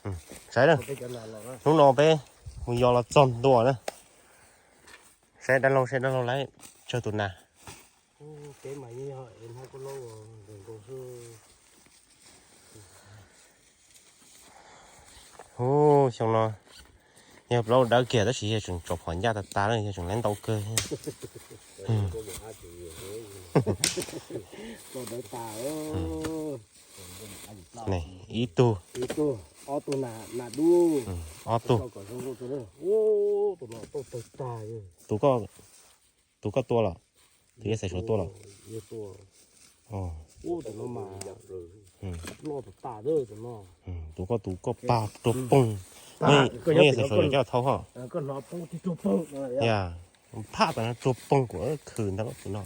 Saib na, hnub no peb mus yos los txog ntua na. Saib dab laug, saib dab laug lawv tsawg tus nas. Hu, xyoo no yog plaub dawb kiag tab sis yog tseem tsom phom ncaj tas tas, yog tseem lab ntau kawg. Ib tug, ob tug, tus koj tua los, tus yawg Xaiv Suav tua los? Tus koj tus koj pag rua poog, yawg Xaiv Suav coj thau ho. Phaj tas no rua poog kuv khwm ntag tus no.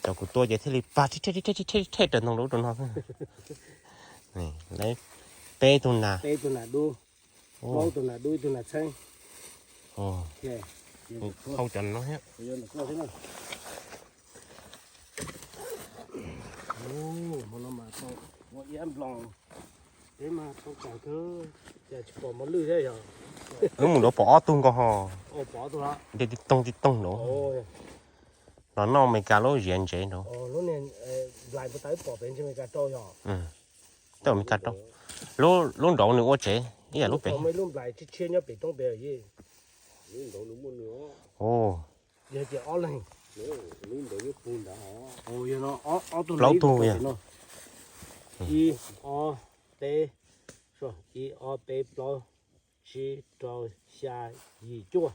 Cov kuv tua ces thiaj li pag rhej rhej rhej rhej raws ntoo rau ub rau no. Peb tug nas, ib tug nas dub, ib tug nas txheeb. Thau cov no thiab. Wb mus nraud pom ob tug nkaus ho, nti toog ti toog nraud. Los noj Amelikas lub ziav ntsev nraud. Tej Amelikas rau, lub nraud nws ua tsev ib yam lub pem. Plaub tug yog, ib, ob, peb, ib, ob, peb, plaub, tsib, rau, xya, yim, cuaj.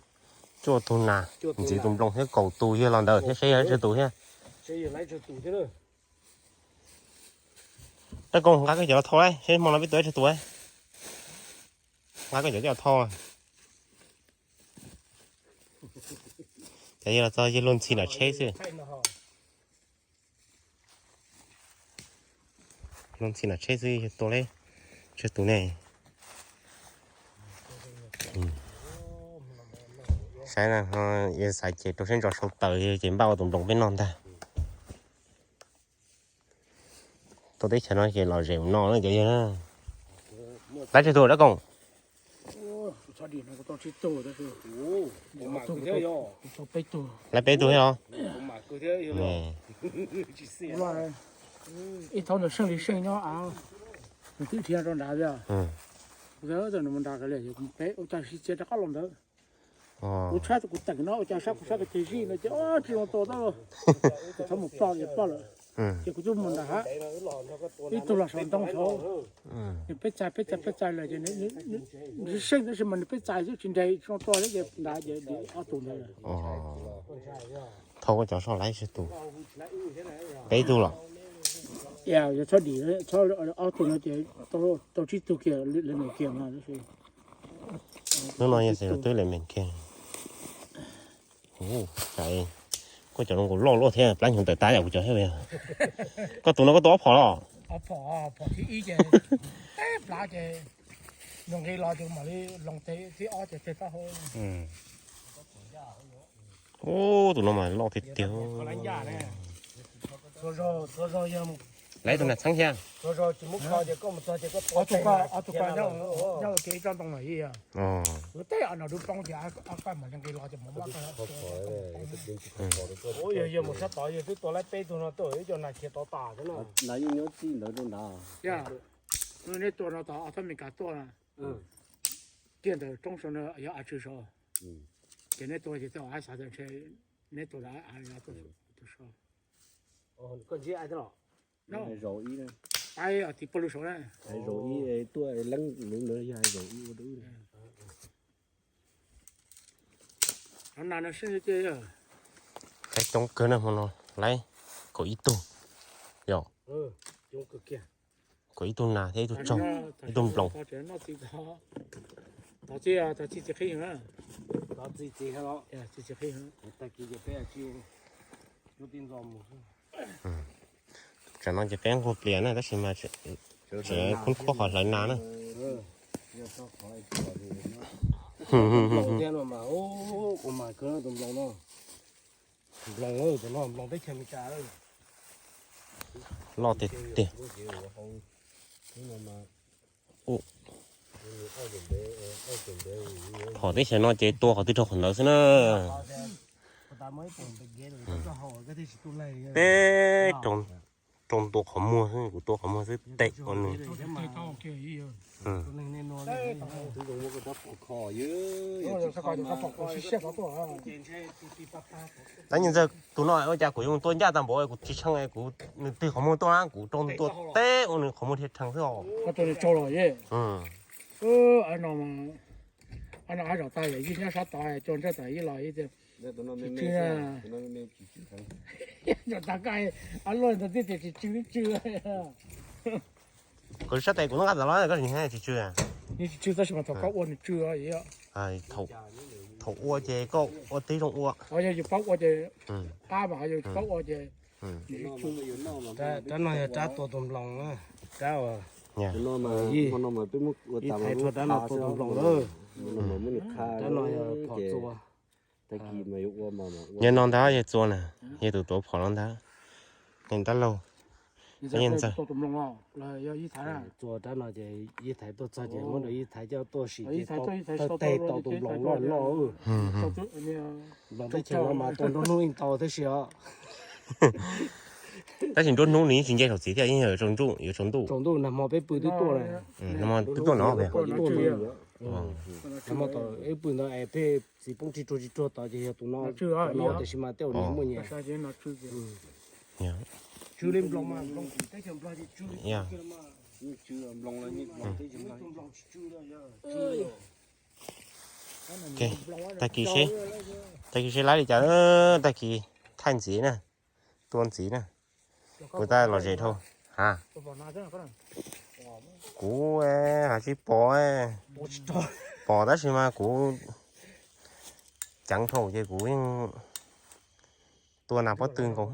Cuaj tug nas, ntxiv tus nploos thiab kaum tus yawg los ntawd thiab, saib yog tsawg tus thiab. Dab Koos, nqa koj cov los thau lauj, saib hmo no peb tua tsawg tus. Nqa koj cov coj los thau. Cov yawg los txog yawg luag ntxhi nram tsheb xwb. Luag ntxhi nram tsheb xwb yawg tua lauj, tsawg tus ne. Saib na, yawg Xaiv ces rau siab ntso sau taws ces npaj ua tus nploos peb noj ntag. Tuaj teb chaws no ces lom zem mus no na cov yawg na. Lawv tsawg tus Dab Koos? Lawv peb tug thiab los? Ib thaum ntawd Seej Lis Seej nyob av, nws twb dhia rau nrad thiab. Kuv tias nws mus nrad kav liam, peb ua cas sib txiav rov qab los ntawd. Kuv tshab kuv teem no ua cas sab kuv sab ko ceg zij no ces tsis zoo tua tab. Kuv txhob mus ploj ces ploj lawm. Ces kuv twb mus nrad hab, ib tug los saum ntoo saud, nws peb txais peb txais peb txais lawm ces nws seej tab sis mas nws peb txais twb tsis nres tsis zoo tua thiab ces nrad ces ob tug ntawd. Thau koj cov soj laib tsawg tus? Peb tug los? Yog txhob dim, ob tug no ces tau tsib tug kiag lawm kiag no. Hnub no yog xav twb lawm kiag. Koj cov zoo nkaus loj luaj thiab, plab nyoog tawm tab yam kuv cov thiab. Koj tus no koj tua ob phom los? Ub, tus no mas loj tiag tiag. Lawv tus nas txheeb thiab. Yog mus sab tod yog twb tua lawm peb tug no tuaj ib co nas khiav tod tas thiab na. Neb tua no tod ob thab Mes Kas tuaj na, kiag ntawm roob saud no yog av tswv saud, ces neb tua ces tej zaum xav tias ntshe neb tua tus saud. Koj ntsib ai thiab los? Zaum ib, ai tim pog lub saud na. Zaum ib tuaj leeb lub ntawd yog zaum ib ua dub. Cov nas no sib cia. Qaib coob kawg na hmo no, lawv kaum ib tug, yog kaum ib tug nas thiab ib tug tsaug, ib tug nploos. Tsam no ces peb nquag plias na tab sis mas tseem khub khub qhov hlawv nas na. Nploos, tus nploos no, nploos teb chaws Amelikas. Loj tiag tiag. Phom teb chaws no ces tua qhov twg rau qhov ntawd xwb na. Peb rau ntua qhov muag xwb, kuv tua qhov muag xwb tes ua nws. Tab nyi ntxawg tus no ua cas kuv yuav mus tua ncaj tag npaum kuv tsis tshee, kuv nws twg qhov muag tuaj na kuv rau ntua teb ua nws qhov muag dhia tshee xwb os. Kuv sab tes kuv nqa tas los koj tsis tsw. Tsis tsw tab sis mas thaum koj ua nws tsw. Thaum ua ces koj ua tib zoo ua. Yog yus paub ua ces qab mas, yog yus tsis paub ua ces Rab no yog rab tua tus nploos na, rab uas ib thaiv rhuav rab no tua tus nploos na. Rab no yog phom txua. Yog no ntag, yog txua na, yog tus tuav phom no ntag. Neeg dab laug, ntxawg, txua rab no ces ib thaiv tuaj txog ces muab rau ib thaiv coj tuaj sim ces tau teg tau tus nploos loj loj. Nploos teb chaws no mas tua nruab hnub yeej tau tab sis os. Tab sis nruab hnub nws yeej tsis nce saum txiv thiab, yeej yuav tsaus ntuj, yuav tsaus ntuj. Tsaus ntuj nag hmo peb pw twb tuaj lawm. Nag hmo twb tuaj no. Nag hmo thaum peb pw ntawd es peb txiv poob tsis ruag tsis ruag tod ces yog tus no, tus no tiam sis mas tej zaum nws muaj nyias. Tsw li nploos mas, nploos teb chaws Nplog ces tsw li. Tag kis seb, tag kis seb laib li cas, tag kis thaij ntxiv na, tua ntxiv na. Kuv tab lom zem dhau. Ha, kuv ha tsis pom, pom tab sis mas kuv ceev dhau ces kuv yeej tua nas pob tw nkaus.